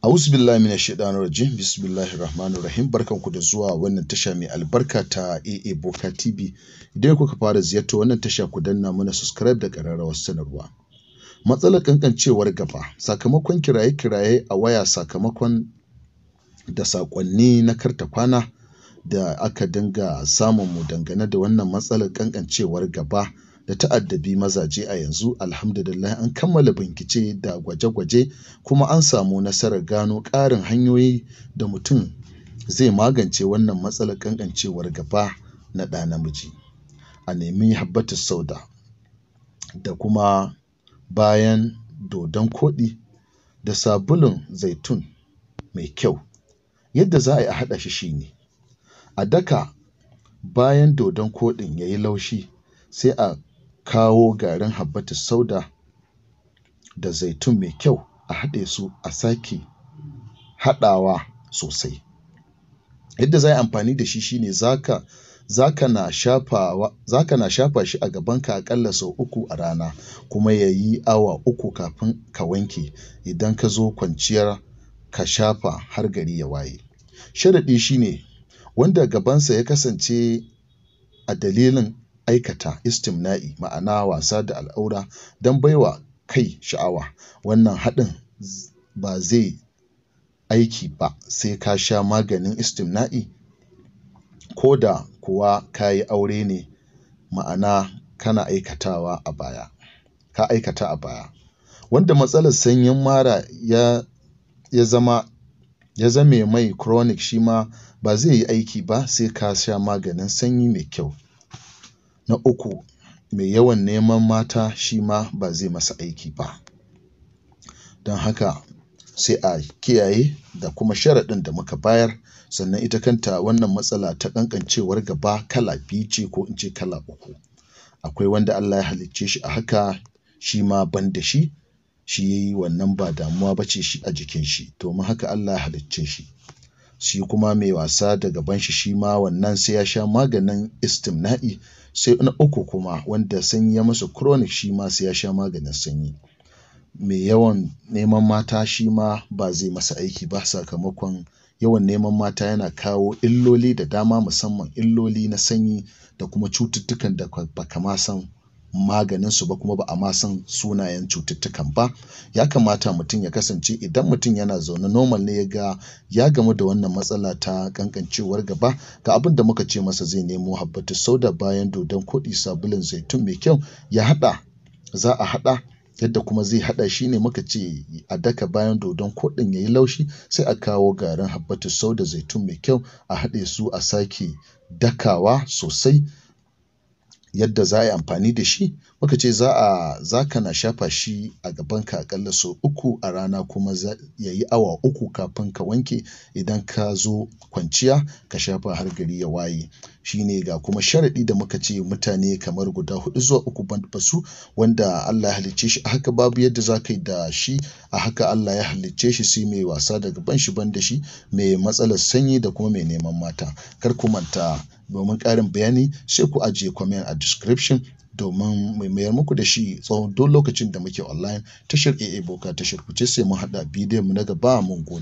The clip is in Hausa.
A'udhu billahi minash shaitanir rajim. Bismillahir rahmanir rahim. Barkanku da zuwa wannan tasha mai albarka ta AA Boka TV. Idan kuka fara ziyartar wannan tasha, ku danna mana subscribe da ƙararrawar sanarwa. Matsalar ƙanƙancewar gaba sakamakon kiraye-kiraye a waya, sakamakon da saƙonni na karta kwana da aka dinga samun mu dangane da wannan matsalar ƙanƙancewar gaba da ta addabi mazaje a yanzu, alhamdulillah, an kammala bincike da gwaje-gwaje kuma an samu nasarar gano ƙarin hanyoyi da mutum zai magance wannan matsalar ƙanƙancewar gaba na ɗa namiji. A nemi habbatus sauda da kuma bayan dodon koɗi da sabulun zaitun mai kyau. Yadda za a yi a haɗa shi shine, a daka bayan dodon koɗin ya yi laushi, sai a kawo garin habbatus sauda da zaitun mai kyau, a haɗe su, a sake haɗawa sosai. Yadda za a yi amfani da shi shine, zaka na shafawa, zaka na shafa shi a gabanka aƙalla sau 3 a rana, kuma ya yi awa 3 kafin ka wanke. Idan ka zo kwanciyar, ka shafa har gari ya waye. Sharaɗi shine wanda gabansa ya kasance a dalilin aikata istimna'i, ma'ana wasa da al'aura don baiwa kai sha'awa. Wannan haɗin ba zai aiki ba sai ka sha maganin istimna'i, ko da kuwa ka yi aure ne, ma'ana kana aikatawa a baya, ka aikata a baya. Wanda matsalar sanyin mara ya zama ya zame mai chronic, shi ma ba zai yi aiki ba sai ka sha maganin sanyi mai kyau. Na uku, mai yawan neman mata, shi ma ba zai masa aiki ba. Don haka sai a kiyaye da kuma sharaɗin da muka bayar. Sannan ita kanta wannan matsala ta ƙanƙancewar gaba kala biyu ce, ko in ce kala uku. Akwai wanda Allah ya halicce shi a haka, shi ma ban da shi, shi wannan ba damuwa ba ce shi a jikin shi, domin haka Allah ya halicce shi. Shi kuma mai wasa da gaban shi, shi ma wannan sai ya sha maganin istimna'i. Sai na uku kuma, wanda sanyi ya masa chronic, shi ma sai ya sha maganin sanyi. Mai yawan neman mata, shi ma ba zai masa aiki ba, sakamakon yawan neman mata yana kawo illoli da dama, musamman illoli na sanyi da kuma cututtukan da baka ma san maganinsu ba, kuma ba a ma san sunayen cututtukan ba. Ya kamata mutum ya kasance, idan mutum yana zaune normal ne, ya ga ya gamu da wannan matsala ta ƙanƙancewar gaba, ga abin da muka ce masa: zai nemo habbatus sauda, bayan dodon koɗi, sabulun zaitun mai kyau, ya haɗa. Za a haɗa, yadda kuma zai haɗa shi ne, muka ce a daka bayan dodon koɗin ya yi laushi, sai a kawo garin habbatus sauda, zaitun mai kyau, a haɗe su, a sake dakawa sosai. Yadda za a yi amfani da shi, muka ce za ka na shafa shi a gabanka aƙalla sau 3 a rana, kuma ya yi awa 3 kafin ka wanke. Idan ka zo kwanciya, ka shafa har gari ya waye. Shine ga kuma sharaɗi da muka ce mutane kamar guda 4 zuwa 3 ban su: wanda Allah ya halicce shi a haka, babu yadda za ka yi da shi, a haka Allah ya halicce shi; sai mai wasa da gaban shi, ban da shi; mai matsalar sanyi da kuma mai neman mata. Kar ku manta, domin ƙarin bayani sai ku ajiye comment a description domin mu mayar muku da shi tsawon duk lokacin da muke online. Tashar AA Boka tashar ku ce. Sai mun haɗa bidiyon mu na gaba. Mun gode.